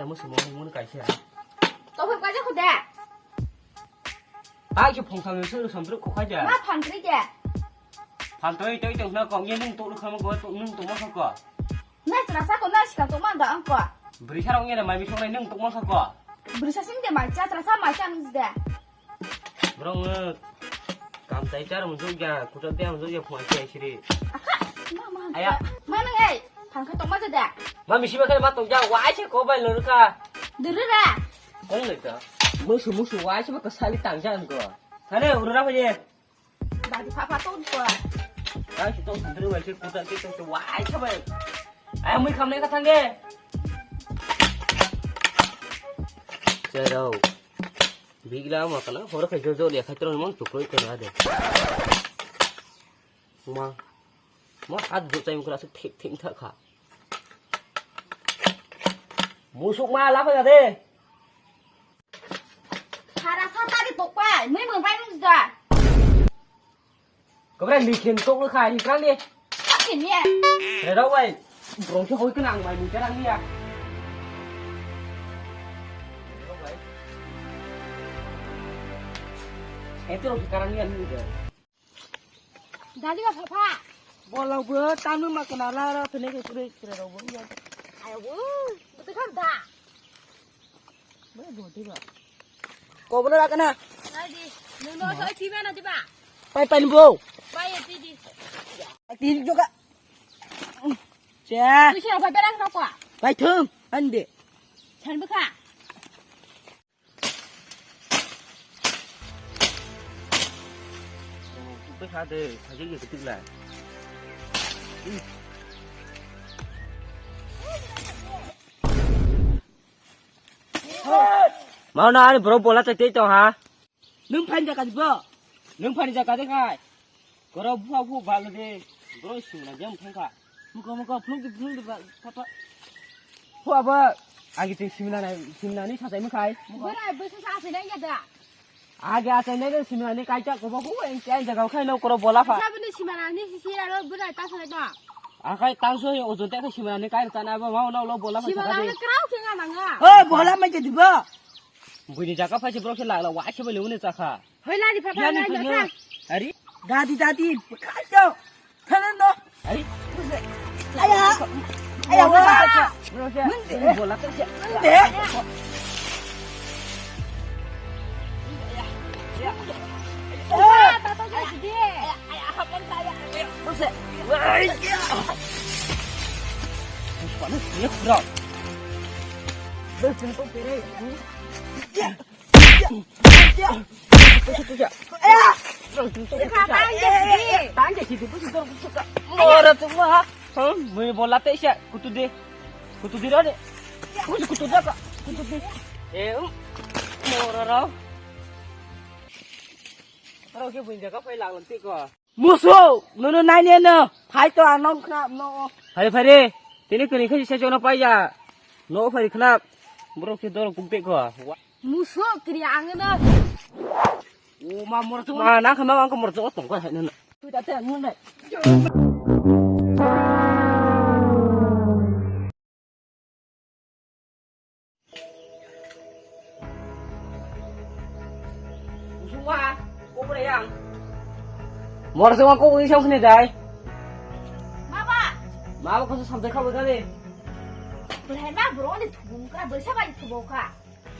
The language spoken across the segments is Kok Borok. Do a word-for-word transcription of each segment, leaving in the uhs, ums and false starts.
Mo sumo mo kaisa. Topor kaja khuda. Ai ki phung thang su samdru ko khaja. Ma phang tri de. Phang toi toi tong na kong ye nung to kham go to nung to ma ko. Na chra sa ko na sikang to man da ang ko. Bri sa rong ye na mai mi song nai nung to ma ko. Bri sa sing de mai cha chra sa mai cha nung de. Bro, nge kam tai char mun jogya, kuchak dia mun jogya, phone ai siri. Aya. Ma nang ai, phang kha tong ma jada. Ma misi ba khe ma tong ja, wa ai se ko bai lor kha. Duru ra. Kong le ta. Musu musu wa ai se ba ka sali tang ja ko. Thane uru ra phaje. Dadi pha pha tong ko. Ai se tong duru wa ai se kuchak dia tong wa ai se bai. Ai mui kham nai ka thang ge. Cherau. Bigla ma kana hor khai jo jo le khai tron mon chukroi kana de. Ma. Ma hat jo chai mukra se thik thik tha kha. Musuk ma la pha de. Hara sa ta di tok pai, mui mung pai nung da. Kobra likhen tok le khai krang de. Akin ye. Re rau bai. Brong se hoi kana ang mai mui karang ya. Ente rok karang ya ni de. Dali ba pha pha. Bolong bo tanu ma kana la ra thene ke pure pure rok bo ya. Ayo bo, betul kan da. Bai bo diba. Ko bo ra kana. Bai di. Nung no so ti ba na diba. Pai pai bo. Bai ya ti di. Ti juga. Cha. Tu siapa berang rokok? Pai thum ande. Chan bukha. Bai kha de, kha je ye tik la. Mau na ani bro bola te te to ha. Nung phan jaka dibo? Nung phan jaka de khai. Koro bua bu balo de. Bro singna jam thangkha. Muko muko phlung di phlung di ba papa. Hu aba agi te simna nai simna ni satai mukhai. Bora bwsa sa se nai ya da. Agi atai nai simna ni kaita ko ba hu en kai jaga khai no koro bola pha. Sa bini simna ni si si ro bora ta sa da. Akai tang so ojon te simna ni kai ta na ba mau no lo bola pha. Simna ni krau khe nga nanga. O bola mai ke dibo. Buini jaga phai se borok se lagla wa se bele uni chakha. Hoi lari pha pha. Ari. Dadi dadi. Khaito. Thanan do. Ari. Aya. Aya wa. Bola ta se. De. Aya ta to je de. Aya aya hapan ta aya. Bose. Wai. Panas ni kurang. Bose to pere. Mora tu ma. Mui bola te sia kutu de. Kutu de ro de. Kutu kutu de ka. Kutu de. Eh, mora ro. Aro ke bun jaga phai lang te ko. Musu, nono naineno, phai to ang nong khnap no. Phai phai re, tini kini khe se jono paija. No phai khnap. Borok se dor kuk te ko. Musu kiri ang no. O ma mor tu ma na khama ang ko mor tu tong ko hai no. Tu ta te ang no. Usungma, kok bre yang. Mor sungma kok uni song sini dai. Mama. Mama kok sampai kau kali. Belai ma bro ni thubung ka, belai sabai thubung ka.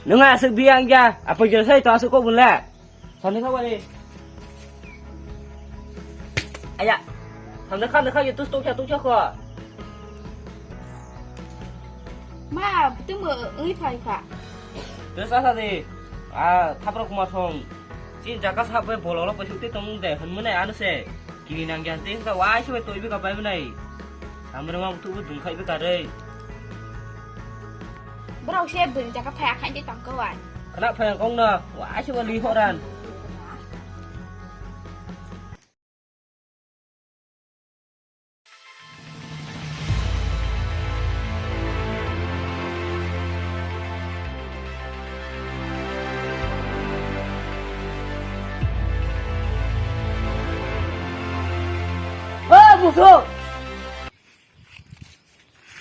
Nunga asuk biang ja, apa jelas itu asuk kok bule. Sani kha wari. Aya. Sani kha, kha, itu stok jatuh jatuh kha. Ma, betul mo, ui phai kha. Terus asa di. Ah, thaprak kuma song. Chin jaka sabai bololo pai sukte tong de, hwn mene anu se. Kini nang jan te ka wai se toi bi ka bai mene. Samre ma tu bu dung khai bi ka re. Borok se bini jaga phai akhai de tong kwai. Khna phai kong no, wa se wa li horan. Musu!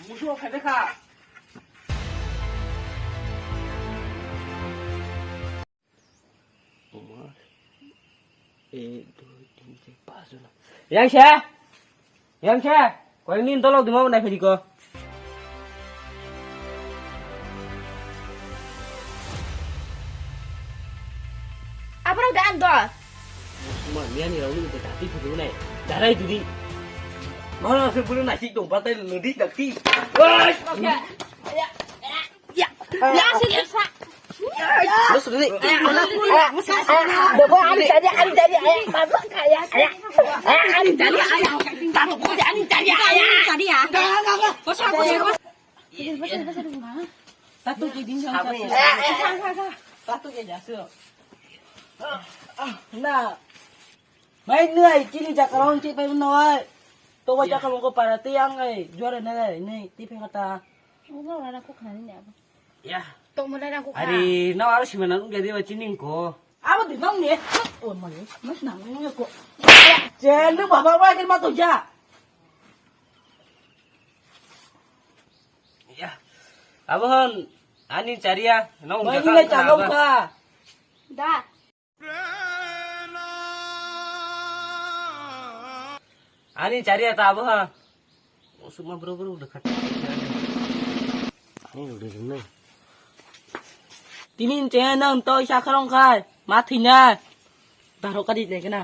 Musu, phai de kha. Ek, dui, tin, char, panch, choi. Yang se? Yang se? Koi ni tolok dima nai phedi ko. Abrok da an do. Ma, miya ni rau ni de dati phedi nai. Darai dudi. Mana se bulu nasi dong patai lodi dakti. Oi. Oke. Ya. Ya. Ya, sini, sa. Debo, ani tadi, ani tadi, ayah, mabuk, ayah, ayah. Ah, ani tadi, ayah. Mabuk, ani tadi, ayah. Tadi ya. Enggak, enggak, enggak. Bos, bos, bos. Satu jadi yang satu. Satu jadi hasil. Nah. Mai nai, kini jakarong cik pai menawai. To wa jakarong ko para tiang ai. Juara nai, nai, tipe kata. Ungno rara ko khani ne abo. Ya. Tongmani rang kukha. Ari, no aro simana nung jadi wa chining ko. Abo di mang ne. Oh, mani. Mas nang ne ko. Chen lu baba wa kin ma to ja. Ya. Abo hon ani charia nong. Mai ni le chalong kha. Da. Ani chari ata abo ha. Usuk ma bro bro udah khat. Ani udah jenuh. Tini cengeng nang to isa kharong khai. Mati na. Daro kadi ne kena.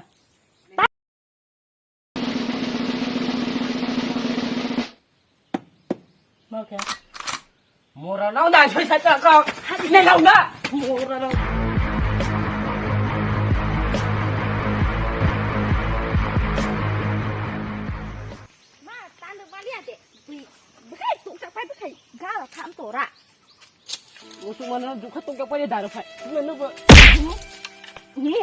Mora nang dai soi sa ta ko. Ne nang na. Mora nang. Ma, tando bali ade. Bui, bukai tuk tak pai bukai. Gala tham tora. Usung mana dukha tuk tak pai daro pai. Ne no ba. Ni.